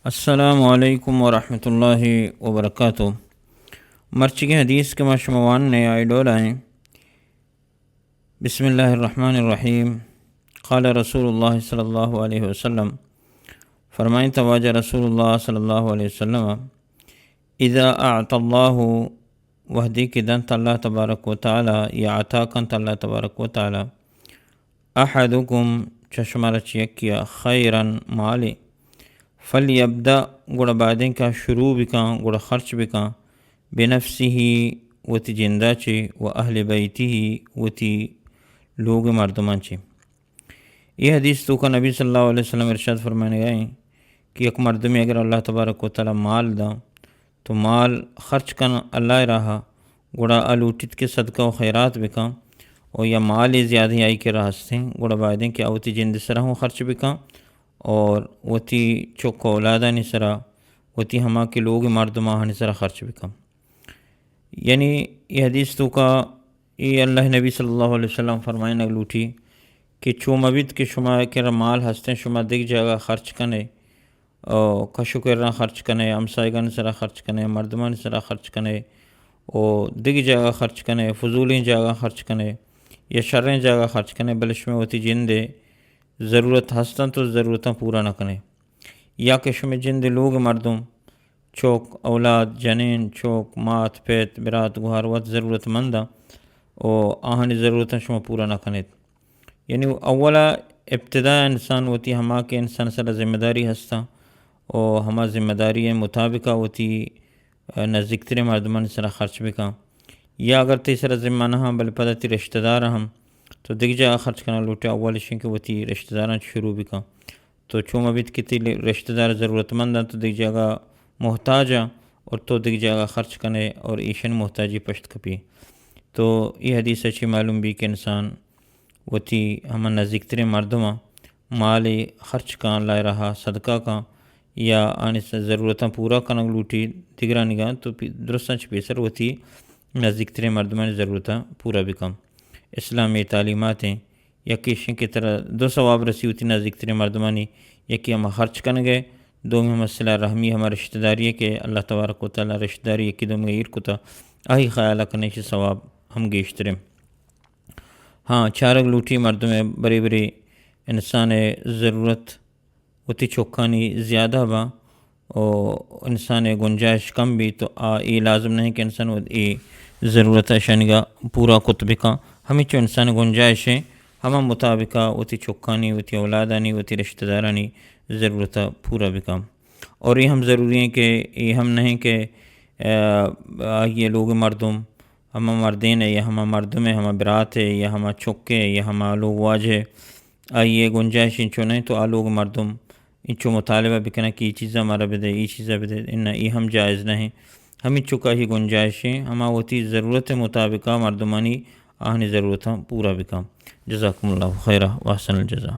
السلام علیکم ورحمۃ اللہ وبرکاتہ۔ مرچیگیں حدیث کہ ما شما واننے آئی ڈولا ایں۔ بسم اللہ الرحمن الرحیم۔ قال رسول اللہ صلی اللہ علیہ وسلم، فرمائیں تو واجہ رسول اللہ صلی اللہ علیہ وسلم، اذا اعطى اللہ، وہدی کہ دنت اللہ تبارک و تعالی یا عطا کنت اللہ تبارک و تعالی، احدکم، چہ شمارا چہ یکیا، خیرا، مالے، فلیبدأ، گڑا بائدیں کہ شروع بکاں، گڑا خرچ بکاں، بنفسہ، وتی جندا چہ، و اہل بیتہ، وتی لوگ مردمان چہ۔ اے حدیث توکا نبی صلی اللہ علیہ وسلم ارشاد فرمائنگا ایں کہ یک مردمے اگر اللہ تبارک و تعالی مال داں تو مال خرچ کن اللہ راہا، گڑا آ لوٹیت کہ صدقہ و خیرات بکاں، و یا مال زیادہ آئی کرا ہستیں، گڑا بائدیں کہ آ وتی جند سرا ہوں خرچ بکاں، اور وتی چک و اولادانی سرا، وتی ہما کہ لوگ مردمانی سرا خرچ بکاں۔ یعنی اے حدیث توکا اے اللہ نبی صلی اللہ علیہ وسلم فرمائنگ لوٹی کہ چو مبیت کہ شما کرا مال ہستیں، شما دگہ جاگہ خرچ کنے، او کش و کرا خرچ کنے، ہمسائگانی سرا خرچ کنے، مردمانی سرا خرچ کنے، او دگہ جاگہ خرچ کنے، فضولیں جاگہ خرچ کنے یا شریں جاگہ خرچ کنے، بلے شما وتی جندے ضرورت ہستن تو ضرورتاں پورا نہ کنے، یا کہ شمے جند لوگ مردم، چوک، اولاد، جنین، چوک، مات، پت، برات، گوہار وت ضرورت منداں و آہانی ضرورتاں شما پورا نہ کنیت۔ یعنی اولا ابتدا انسان وتی ہما کہ انسان سرا ذمہ داری ہستاں و ہما ذمہ داری مطابقہ وتی نزیکتریں مردمانی سرا خرچ بکن، یا اگر تئی سرا ذمہ نہ ہاں بلے پدا تئی رشتہ دار ہم تو دگہ جاگہ خرچ کنگ لوٹے، اول اشیں کہ وتی رشتہ داراں شروع بکن۔ تو چو مہ بیت کہ تئی رشتہ دار ضرورت مند انت، تو دگہ جاگہ محتاج انت اور تو دگہ جاگہ خرچ کنے اور ایشن محتاجی پشت کپی۔ تو اے حدیث چی معلوم بی کہ انسان وتی ہما نزیکتریں مردماں مالے خرچ کن، اللہ راہا صدقہ کن یا آنی س-، ضرورتاں پورا کنگ لوٹی دگرانیگاں، تو پی-، درستاں چہ پیسر وتی نزیکتریں مردمانی ضرورتاں پورا بکن۔ اسلامی تعلیمات ہیں، یکے ایشیں کہ ترا دو ثواب رسی وتی نزیکتریں مردمانی، یکے ہما خرچ کنگے، دومی ہما صلہ رحمی، ہما رشتہ داری ہے کہ اللہ تبارک و تعالی رشتہ داری یکے دومی ایر کتا، آہی خیال کنے چہ ثواب ہم گیشتریں۔ ہاں، چارگ لوٹی مردم برے برے انسان ضرورت وتی چکانی زیادہ باں و انسان گنجائش کم بی تو آ اے لازم نہیں کہ انسان وت اے ضرورت اشانگا پورا کت بکن۔ ہمینچو انسان گنجائش ہیں، ہما مطابقہ وتی چکانی، وتی اولادانی، وتی رشتہ دارانی ضرورت پورا بکن۔ اور یہ ہم ضروری ہیں کہ یہ ہم نہیں کہ، آ، آئیے لوگ مردم ہما مردین ء یا ہما مردم ء ہما برات ء یا ہما چک ء یا ہما لوگ واجہ ء آئی ء گنجائش انچو نہ انت تو آ لوگ مردم انچو مطالبہ بکناں کہ اے چیزا مارا بدے، اے چیزا بدے، اناں اے ہم جائز نہ انت۔ ہمینچک آئی گنجائش انت ہما وتی ضرورت ء مطابقا مردمانی آہانی ضرورتاں پورا بکن۔ جزاکم اللہ خیرا و احسن الجزا۔